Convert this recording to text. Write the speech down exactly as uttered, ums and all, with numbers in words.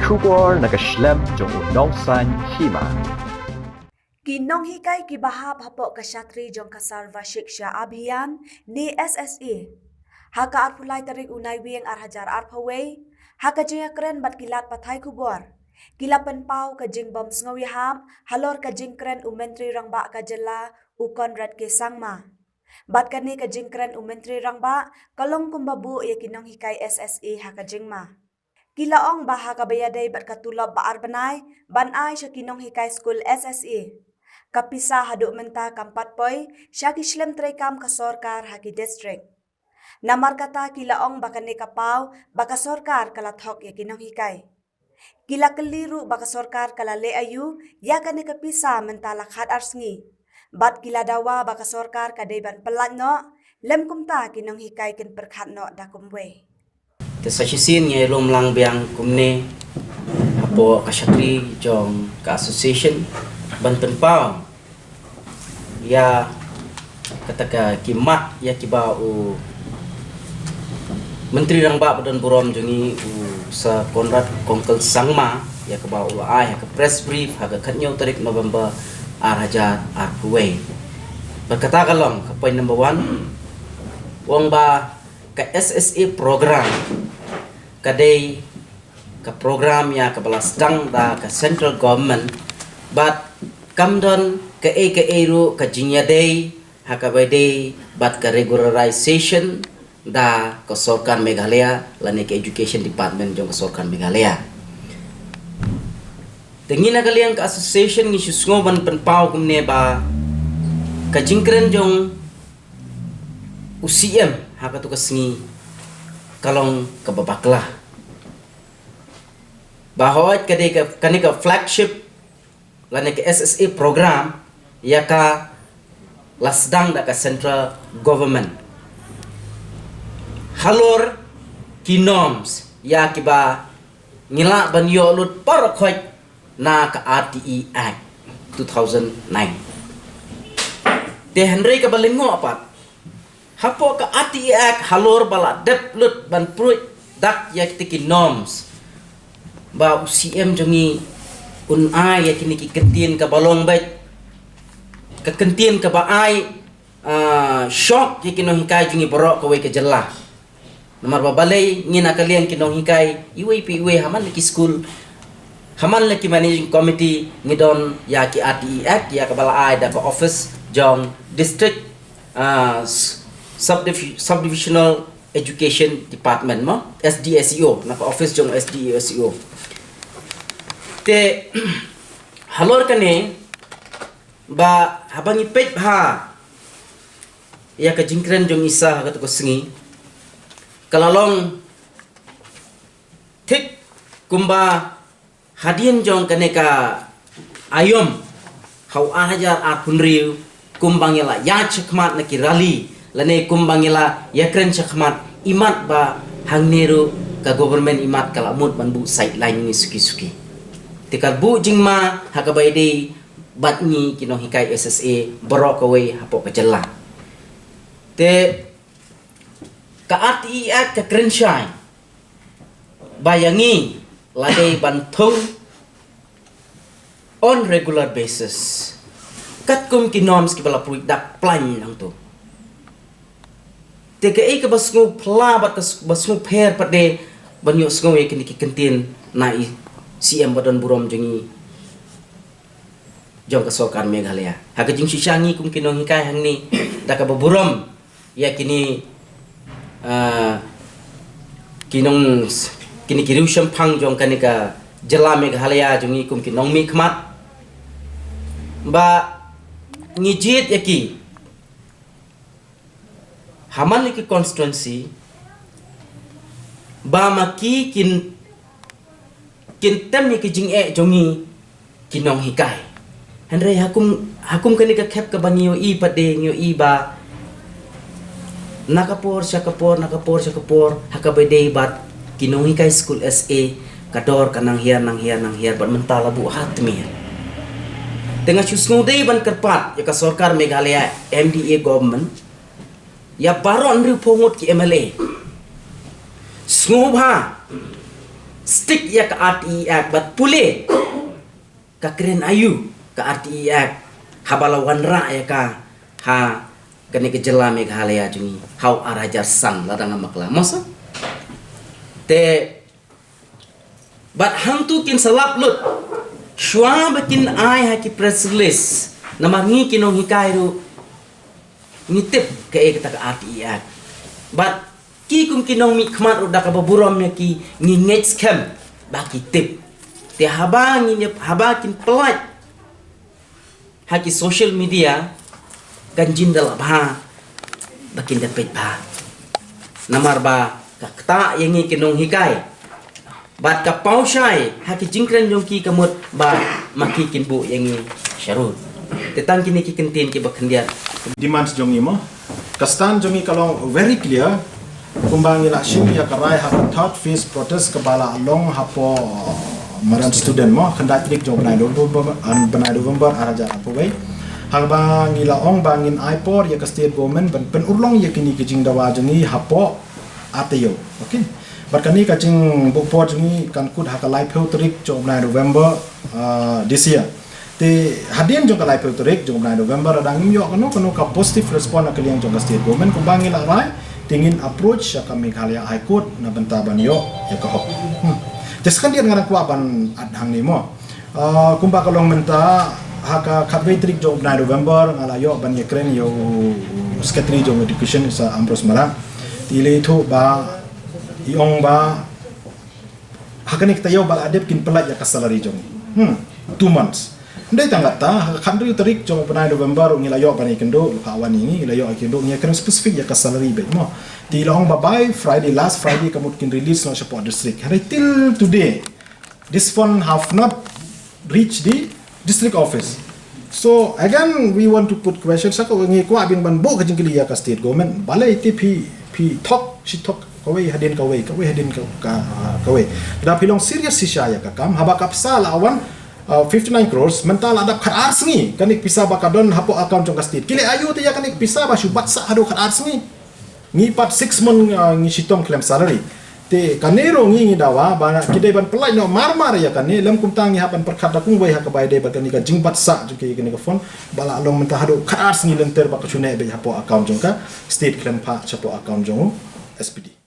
Khubor na ka shlem jong u nongsan hima. Ki nonghikai kiba hap hapoh ka shatri jong ka Sarva Shiksha Abhiyan ne S S A ha ka arphew lai tarik u Naiwieng ar hajar arphew wei, ha ka jingïakren bad ki lad pathai khubor, ki la pynpaw ka jingbym sngewïahap halor ka jingkren u Myntri Rangbah ka jylla u Conrad K Sangma. Bad kane ka jingkren u Myntri Rangbah ka long kumba buh ïa ki nonghikai S S A ha ka jingma. Ki la ong ba ha kaba ïadei bad ka tulop ba ar bnai ban ai sha ki nonghikai skul S S A, ka pisa haduh mynta kam pat poi sha ki shlem treikam ka sorkar ha ki district. Namar kata ki la ong ba kane ka paw ba ka sorkar ka la thok ïa ki nonghikai. Ki la kylli ruh ba ka sorkar ka la leh aïu ïa kane ka pisa mynta la khat ar sngi. Bad ki la dawa ba ka sorkar ka dei ban pyllait noh, lym kumta ki nonghikai kin pyrkhat noh da kumwei. Te sa shisien ngi ïalum lang biang kumne hapoh ka shatri jong ka association ban pynpaw ïa kata ka khmat ïa kiba u Myntri Rangbah ba don burom jong ngi u Sir Conrad Kongkal Sangma, ïa kaba u la ai ha ka press brief ha ka khathynñiew tarik November ar hajar arphew wei. Bad kata ka long ka point number one. U ong ba ka S S A program ka dei ka program ïa kaba la sdang da ka central government, bad kam don kaei kaei ruh ka jingïadei ha kaba ïadei bad ka regularization da ka sorkar Meghalaya lane ka education department jong ka sorkar Meghalaya. Te ngi na ka liang ka association ngi shu sngew ban pynpaw kumne ba ka jingkren jong u C M ha katu ka sngi ka long kaba bakla. Ba hooid ka dei ka, kane ka flagship lane ka S S A program ïa ka la sdang da ka central government halor ki norms ïa kiba ngi lah ban ïoh lut baroh khoit na ka R T E Act two thousand nine. Te hynrei kaba lyngngoh pat, hapoh ka R T E Act halor ba la dep lut ban pruid dak ïa kita ki norms, ba u C M jong ngi un ai ïa kine ki kyntien kaba long beit ka kyntien kaba ai, ah, shock ïa ki nonghikai jong ngi baroh kawei ka jylla. Namar ba balei ngi na ka liang ki nonghikai iwei pa iwei ha man la ki skul, ha man la ki managing committee ngi don ïa ki R T E Act ïa kaba la ai da ka office jong district, ah, s-, subdivi-, subdivisional education department mo, S D S E O, na ka office jong S D S E O. Te halor kane ba haba ngi peit bha ïa ka jingkren jong i Sir ha katu ka sngi, ka la long thik kumba hadien jong kane ka aïom ha u ar hajar arphew hynriew, kumba ngi la ïaid shakhmat na ki rally lane kumba ngi la ïakren shakhmat, imat ba hangne ruh ka government imat ka la mut ban buh sideline ngi suki suki. Te ka buh jingma ha kaba ïadei bad ngi ki nonghikai S S A baroh kawei hapoh ka jylla. Te ka R T E Act ka kren shai ba ïa ngi la dei ban thung on regular basis katkum ki norms kiba la pruid dak plain hangto. Te kaei kaba sngewphylla bad kaba sngewpher pat de ban ïohsngew ïa kine ki kyntien na i C M ba don burom jong ngi, jong ka sorkar Meghalaya. Ha ka jingshisha ngi kum ki nonghikai hangne da kaba burom ïa kine, ah, ki nong, kine ki riewshemphang jong kane ka jylla Meghalaya jong ngi kum ki nongmihkhmat, ba ngi jied ïa ki ha man la ki constituency ba ma ki kin, kin tem ïa ki jingeh jong ngi ki nonghikai. Hynrei ha kum, ha kum kane ka khep kaba ngi ïohi pat de ngi ïohi ba na ka por sha ka por, na ka por sha ka por, ha kaba dei bad ki nonghikai skul S A, ka dor ka nang hiar, nang hiar, nang hiar bad mynta la buh ha tmier. Te nga shu sngewdei ban kyrpad ïa ka sorkar Meghalaya M D A government, ïa baroh hynriewphew ngut ki M L A. Sngewbha stick ïa ka R T E Act bad pule ka kren aïu ka R T E Act haba la wanrah ïa ka ha kane ka jylla Meghalaya jong ngi ha u ar hajar san, lada ngam bakla, mo sir? Te bad hangtu kin sa lap lut shuwa ba kin ai ha ki press release, namar ngi ki nonghikai ruh ngi tip kaei kata ka R T E Act. Bad ki kum ki nongmihkhmat ruh da kaba burom ïa ki ngi ngeit skhem ba ki tip. Te haba ngi ïa, haba kin pynlait ha ki social media, kan jin da lah bha ba kin da peit bha. Namar ba ka ktah ïa ngi ki nonghikai bad ka paw shai ha ki jingkren jong ki ka mut ba ma ki kin buh ïa ngi sharud. Te tang kine ki kyntien kiba khyndiat. Demands jong ngi mo, ka stand jong ngi ka long very clear. Kumba ngi la shim ïa ka rai ha ka third phase protest kaba la long hapoh madan student mo, khyndai tarik jong u bnai November, bnai November ar hajar arphew wei. Haba ngi la ong ba ngin ai por ïa ka state government ban pynurlong ïa kine ki jingdawa jong ngi hapoh ar taïew. Okay. Bad kane ka jingbuh por jong ngi kan kut ha ka laiphew tarik jong u bnai November, ah, this year. Te hadien jong ka laiphew tarik jong u bnai November, lada ngim ïoh kano kano ka positive response na ka liang jong ka state government kumba ngi la rai, te ngin approach ïa ka Meghalaya High Court na bynta ban ïoh ïa ka hok. Hmm. Te sa khyndiat nga kwah ban add hangne mo. Ah, kumba ka long mynta, ha ka khatwei tarik jong u bnai November nga la ïoh ban ïakren ïa u Secretary jong Education, Sir Ambrose Marak. Te i la ïathuh ba, i ong ba ha kane ka taïew ba la dep kin pynlait ïa ka salary jong ngi. Hmm, two months. Ym dei tang katta, ha ka khathynriew tarik jong u bnai November ngi la ïoh ban ïakynduh, ka wan ïa ngi, ngi la ïoh ïakynduh, ngi ïakren specific ïa ka salary beit mo. Te i la ong ba by Friday, last Friday ka mut kin release noh shapoh district. Hynrei till today this fund have not reached the district office. So again we want to put question, sa ka ngi kwah biang ban buh ka jingkylli ïa ka state government, balei te phi, phi thok shi thok kawei hadien kawei, kawei hadien ka, ka, kawei. Lada phi long serious shisha ïa ka kam, haba ka pisa la wan, uh, fifty-nine crores, mynta la dap khatar sngi kane ka pisa ba ka don hapoh account jong ka state. Ki leh aïu te ïa kane ka pisa ba shu bat sah haduh khatar sngi? Ngi pat six month, uh, ngi shitom khlem salary. Te kane ruh ngi, ngi dawa ba ki dei ban pynlait noh mar mar ïa kane, lym kumta ngi hap ban pyrkhat da kumwei ha kaba ïadei bad kane ka jingbat sah jong ki ïa kane ka fund, ba la long mynta haduh khatar sngi lynter ba ka shu neh beit hapoh account jong ka state khlem phah shapoh account jong u S P D.